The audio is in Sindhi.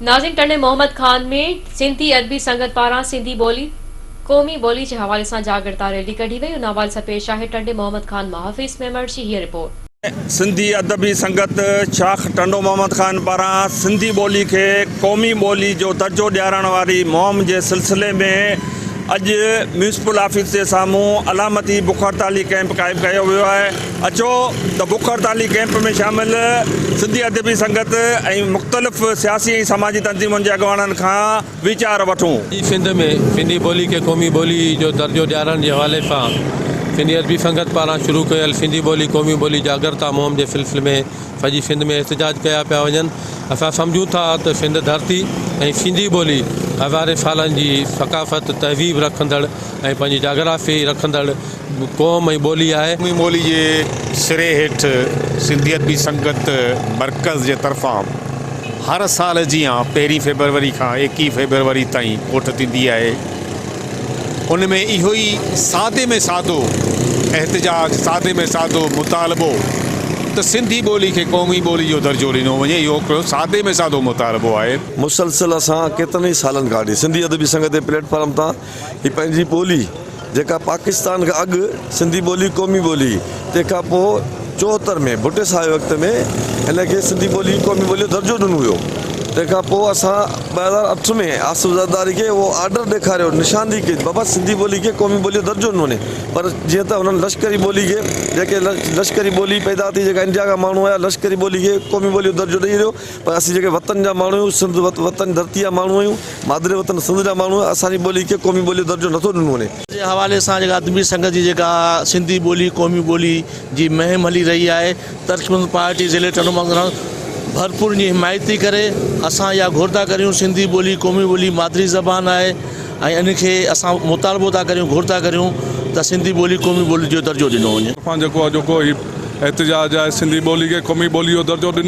ناظرين ٽنڊي محمد خان ۾ سنڌي ادبي سنگت پاران سنڌي ٻولي قومي ٻولي جي حوالي سان جاڳرتا ريلي ڪڍي وئي ان حوالي سان پيش آهي ٽنڊي محمد خان مان حفيظ ميمڻ جي هيء رپورٽ. سنڌي ادبي سنگت شاخ ٽنڊو محمد خان پاران سنڌي ٻولي کي قومي ٻولي جو درجو ڏيارڻ واري مهم جي سلسلي ۾ اڄ ميونسپل آفيس جي سامهون علامتي بک هڙتالي ڪئمپ قائم ڪيو ويو آهي اچو ته بک هڙتالي ڪئمپ ۾ شامل سنڌي ادبي سنگت ۽ مختلف سياسي ۽ سماجي تنظيمن جي اڳواڻن کان ويچار وٺون. سڄي سنڌ ۾ سنڌي ٻولي کي قومي ٻولي جو درجو ڏيارڻ جي حوالي سان سنڌي ادبي سنگت پاران شروع ڪيل سنڌي ٻولي قومي ٻولي جاڳرتا مهم جي سلسلي ۾ سڄي سنڌ ۾ احتجاج ڪيا پيا وڃن. اسان سمجهون ٿا ته سنڌ ڌرتي ۽ سنڌي ٻولي هزارين سالن جي ثقافت، تهذيب رکندڙ ۽ پنهنجي جاگرافي رکندڙ قوم ۽ ٻولي آهي. قومي ٻولي جي سري هيٺ سنڌي ادبي سنگت مرڪز جي طرفان هر سال جيان پهرين فيبروري کان ايڪيهه فيبروري تائين ڪوٺ ٿيندي آهي. ان ۾ اهو ئي سادي ۾ سادو احتجاج، سادي ۾ سادو مطالبو ته سنڌي ٻولي کي قومي ٻولي جو درجو ڏنو وڃي، اهو هڪڙو سادي ۾ سادو مطالبو آهي. مسلسل اسان ڪيترن ئي سالن کان وٺي سنڌي ادبي سنگت جي پليٽ فارم تان هي پنهنجي ٻولي جيڪا پاڪستان کان اڳ سنڌي ٻولي قومي ٻولي هئي تنهن کان پوء 74 ۾ ڀٽي صاحب جي وقت ۾ هن کي سنڌي ٻولي قومي ٻولي جو درجو ڏنو ويو تنهن کان پوء اسان 2008 ۾ آصف زرداري کي اهو آرڊر ڏيکاريو نشاندهي ڪئي ته بابا سنڌي ٻولي کي قومي ٻولي جو درجو ڏنو وڃي پر جيئن ته هنن لشڪري ٻولي کي جيڪي لشڪري ٻولي پيدا ٿي جيڪا انڊيا کان ماڻهو آيا لشڪري ٻولي کي قومي ٻولي جو درجو ڏئي رهيو پر اسين جيڪي وطن جا ماڻهو آهيون سنڌ وطن ڌرتي جا ماڻهو آهيون مادري وطن سنڌ جا ماڻهو آهيون اسان جي ٻولي کي قومي ٻولي جو درجو نٿو ڏنو وڃي. جي حوالي سان جيڪا ادبي سنگت جي جيڪا سنڌي ٻولي قومي ٻولي جي مهم هلي رهي آهي ترقي پسند پارٽي ضلعي ٽنڊو محمد ڀرپور ان جي حمايت ٿي ڪري اسان اها گهر ٿا ڪريون سنڌي ٻولي قومي ٻولي مادري زبان آهي ۽ ان کي اسان مطالبو ٿا ڪريون گهر ٿا ڪريون ته سنڌي ٻولي قومي ٻولي جو درجو ڏنو وڃي. طرفان جيڪو اڄوڪو هي احتجاج آهي سنڌي ٻولي کي قومي ٻولي جو درجو ڏنو.